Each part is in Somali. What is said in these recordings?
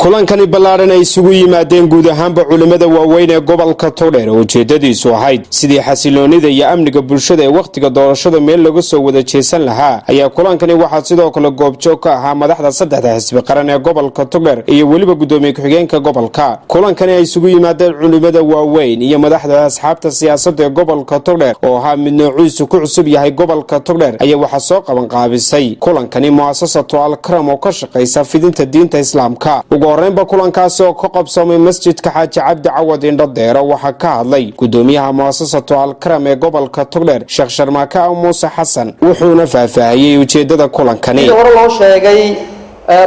Kulankani ballaadhan ay isugu yimaadeen guud ahaanba culimmada waaweyn ee gobolka Togdheer oo ujeedadiisu ahayd sidii xasiloonida iyo amniga bulshada ee wakhtiga doorashada meel laga soo wada jeesan lahaa ayaa kulankani waxaa sidoo kale goobjoog ka ahaa madaxda saddexda xisbi qaran ee gobolka Togdheer iyo weliba guddoomiye ku-xigeenka gobolka. Kulankani ay isugu yimaadeen culimmada waaweyn iyo madaxda asxaabta siyaasadda ee gobolka Togdheer oo ahaa mid noociisu ku cusub yahay gobolka Togdheer ayaa waxaa soo qabanqaabisay kulankani Mu'asasatu Alkaram oo ka shaqaysa fidinta diinta Islaamka. Ugu horreynba kulankaasi oo ka qabsoomay masjidka Xaaji Cabdi Cawad Indhadeero waxaa ka hadlay gudoomiyaha Mu'asasatu Alkaram ee gobolka Togdheer, Sheekh Sharmaaka Muuse Xasan, wuxuuna faahfaahiyey ujeedada kulankani. Sidii hore loo sheegay,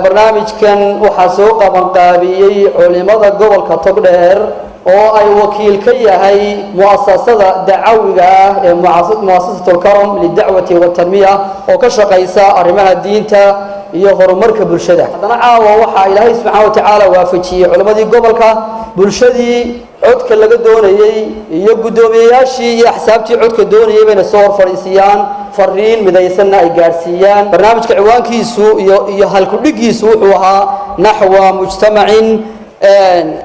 barnaamijkan waxaa soo qabanqaabiyey culimada gobolka Togdheer oo ay wakiil ka yahay mu'asasada dacawiga ah ee Mu'asasatulkaram lidacwati watanmiya oo ka shaqaysa arrimaha diinta iyo horumarka bulshada. Haddana caawa waxaa Ilaahay subxaana watacaala waafajiyey culimmadii gobolka, bulshadii codka laga doonayey iyo guddoomiyeyaashii iyo axsaabtii codka doonayay bayna soo hor fadhiisiiyaan, fariin midaysanna ay gaadhsiiyaan. Barnaamijka ciwaankiisu iyo halkudhigiisu wuxuu ahaa "Naxwa mujtamacin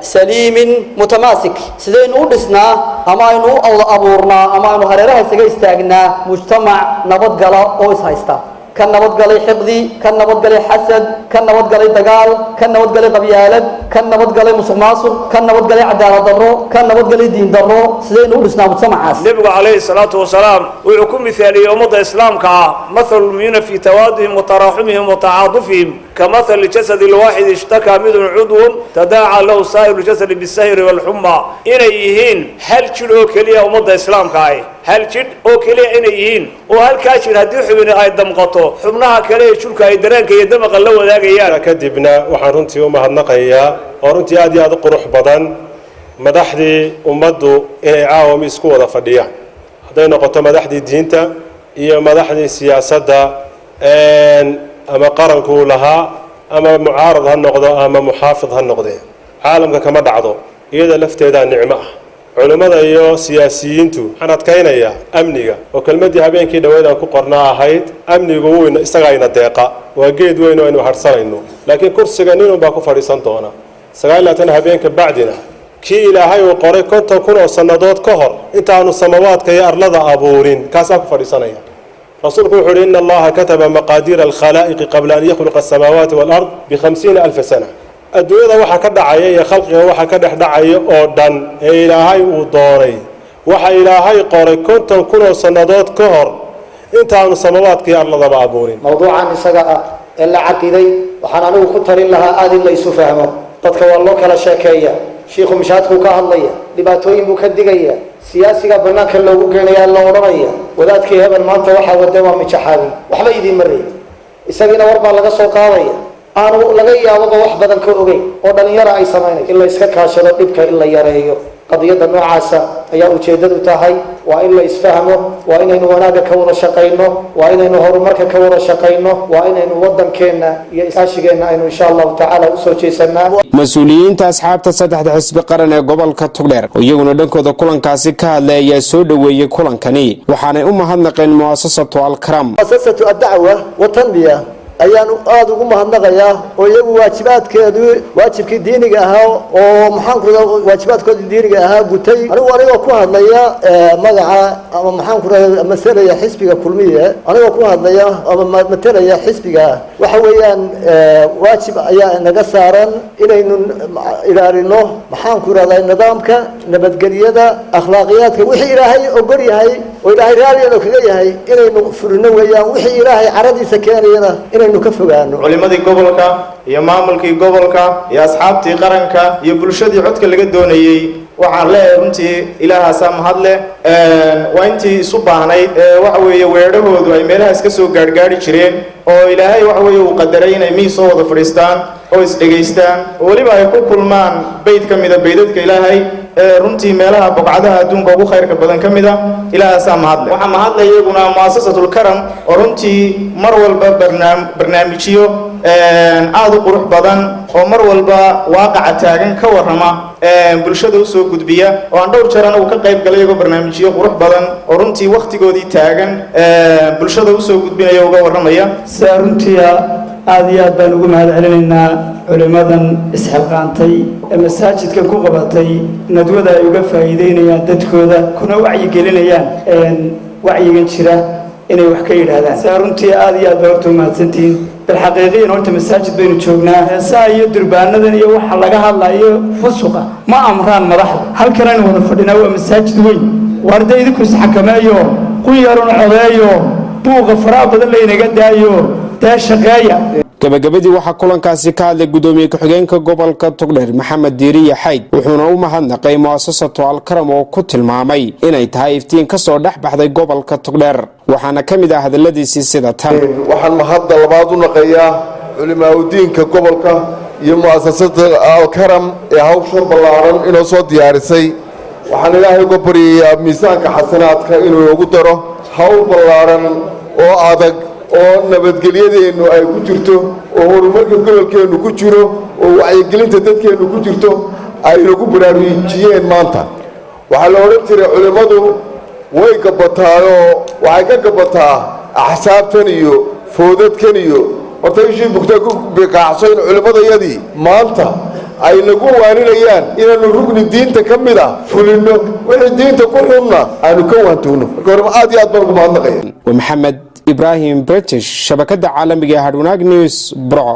saliimin mutamaasik". Sidaynu u dhisnaa ama aynu u abuurnaa ama aynu hareeraha isaga istaagnaa mujtamac nabadgala oo ishaysta, ka nabadgalay xiqdi, ka nabadgalay xasad, ka nabadgalay dagaal, ka nabadgalay qabyaalad, ka nabadgalay musuq maasuq, ka nabadgalay cadaalad darro, ka nabadgalay diin darro? Sidaynu u dhisnaa mujtamacaas? Nebigu calayhi salaatu wasalaam wuxuu ku mithaaliyey ummadda Islaamka ah: "Mathalu lmu'miniina fii tawaadihim wa taraaxumihim wa tacaadufihim kamathali jasadi lwaaxid, ishtakaa minhu cudwun tadaacaa lahu saa'iru ljasadi bisahri walxumma." Inay yihiin hal jidh oo keliya ummadda Islaamka ah, hal jidh oo keliya inay yihiin, oo halkaa jidh haddii xubini ay damqato, xubnaha kale ee jidhku ay dareenka iyo damaqa la wadaagayaan. Kadibna waxaan runtii u mahadnaqayaa oo runtii aad iyo aad u qurux badan madaxdii ummaddu inay caawami isku wada fadhiyaan, hadday noqoto madaxdii diinta iyo madaxdii siyaasadda, ama qarankuu lahaa ama mucaarad ha noqdo ama muxaafid ha noqdee. Caalamka kama dhacdo, iyada lafteedaa nicmo ah. Culimmada iyo siyaasiyiintu waxaan adkaynayaa amniga oo kelmaddii habeenkii dhoweyd aan ku qornaa ahayd: amnigu wuu isagaa ina deeqa, waa geed weyn oo aynu hadhsanayno, laakiin kursiga ninun baa ku fadhiisan doona 29 habeenka bacdina, kii Ilaahay uu qoray 50,000 oo sannadood ka hor intaanu samawaadka iyo arlada abuurin, kaasaa ku fadhiisanaya. Rasuulku wuxuu uhi: "Ina Allaha kataba maqaadiira alkhalaa'iqi qabla an yakhluqa asamaawaati waalard b50,000 sana." Adduunyada waxa ka dhacaya iyo khalqiga waxa ka dhex dhacaya oo dhan ee Ilaahay uu doonay, waxa Ilaahay qoray 50,000 oo sannadood ka hor intaanu samawaadka iyo arladaba abuurin. Mawduucan isaga ah ee la caqiday, waxaan anigu ku talin lahaa aada in la isu fahmo. Dadka waa loo kala sheekeeya. Shiikhu mishaadkuu ka hadlaya, dhibaatooyin buu ka digaya, siyaasiga banaanka loogu geenayaa, la odhanaya wadaadkii hebel maanta waxaa wada waa mijaxaabi, waxba idiin maray. Isagiina war baa laga soo qaadaya aanu laga yaababa wax badan ka ogeyn oo dhalinyara ay samaynayso. In la iska kaashado dhibka in la yareeyo, qadiyadda noocaasa ayaa ujeeddadu tahay. Waa in la isfahmo, waa inaynu wanaagga ka wada shaqayno, waa inaynu horumarka ka wada shaqayno, waa inaynu waddankeenna iyo iskaashigeenna aynu insha Allahu tacaala usoo jeesanaa. Mas-uuliyiinta asxaabta saddexda xisbi qaran ee gobolka Togdheer oo iyaguna dhankooda kulankaasi ka hadlay ayaa soo dhoweeyey kulankani, waxaanay u mahadnaqeen Mu'asasatu Alkaram. Muasasatu Addacwa Watanmiya ayaan aada ugu mahadnaqayaa oo iyagu waajibaadkeedu, waajibkii diiniga ahaa oo maxaan ku waajibaadkoodii diiniga ahaa gutay. Anigoo ku hadlaya magaca ama maxaan ku rahay matalaya xisbiga Kulmiye, anigoo ku hadlaya ama matalaya xisbiga, waxa weeyaan waajib ayaa inaga saaran inaynu ilaalino, maxaan ku rahdaa, nidaamka, nabadgelyada, akhlaaqiyaadka. Wixii Ilaahay ogol yahay oo Ilaahay raaliyan oo kaga yahay inaynu fulino weeyaan, wixii Ilaahay caradiisa keenayana inaynu ka fogaano. Culimadii gobolka iyo maamulkii gobolka iyo asxaabtii qaranka iyo bulshadii codka laga doonayey, waxaan leeyahay runtii Ilaahaasaa mahadleh. Waa intii isu baahnayd ee waxa weeye weedhahoodu ay meelahaas ka soo gaadhgaadhi jireen oo Ilaahay waxa weeye uu qadaray inay miis soo wada fadhiistaan oo isdhegaystaan oo weliba ay ku kulmaan beyd ka mida beydadka Ilaahay ee runtii meelaha boqcadaha adduunka ugu khayrka badan ka mid a. Ilaahaasaa mahadle. Waxaa mahadlay iyaguna Mu'asasatulkaram oo runtii mar walba barnaamijyo aada u qurux badan oo mar walba waaqaca taagan ka warrama bulshada usoo gudbiya, oo aan dhowr jeer anagu ka qayb galay, iyagoo barnaamijyo qurux badan oo runtii wakhtigoodii taagan bulshada usoo gudbinaya, uga warramaya. Sidaa runtiia aada iyo aad baan ugu mahad celinaynaa. Culimmadan isxilqaantay ee masaajidkan ku qabatay nadwada ay uga faa'iideynayaan dadkooda, kuna wacyigelinayaan wacyigan jira inay wax ka yidhaahdaan. Saa runtii aad iyo aad baa horta umahadsantihiin. Bilxaqiiqiyan horta masaajid baynu joognaa. Heesaha iyo durbaanadan iyo waxa laga hadlayo fusuqa ma amraan madaxda. Halkan aynu wada fadhinaa waa masaajid weyn. Waarde idinku isxakameeyo, qunyarun codeeyo, buuqa faraha badan laynaga daayo, dee shaqeeya. Gabagabadii waxaa kulankaasi ka hadlay gudoomiye ku-xigeenka gobolka Togdheer, Maxamed Diiriye Xayd, wuxuuna u mahadnaqay Mu'asasatu Alkaram oo ku tilmaamay inay tahay iftiin kasoo dhex baxday gobolka Togdheer. Waxaana ka mid ah hadaladiisii sida tan: Waxaan mahadda labaad u naqayaa culimaaudiinka gobolka iyo mu'asasada Alkaram ee hawshan ballaaran inoo soo diyaarisay. Waxaan Ilaahay uga baryayaa miisaanka xasanaadka inuu inoogu daro. Hawl ballaaran oo adag oo nabadgelyadeennu ay ku jirto, oo horumarka gobolkeennu ku jiro, oo wacyigelinta dadkeennu ku jirto ay nagu baraarujiyeen maanta. Waxaa la odhan jiray culimmadu way gabbataayoo waxay ka gabbataa axsaabtan iyo foodadkan iyo horta ishii bugtaa ku bikaacso in culimmadayadii maanta ay nagu waaninayaan inaannu rugni diinta ka mid ah fulinno, wixii diinta ku xunna aanu ka waantoogno. Marka horeba aad iyo aad baan ugu mahadnaqaya. Waa Maxamed Ibraahim British, shabakada caalamiga ee Hadhwanaag News, Burco.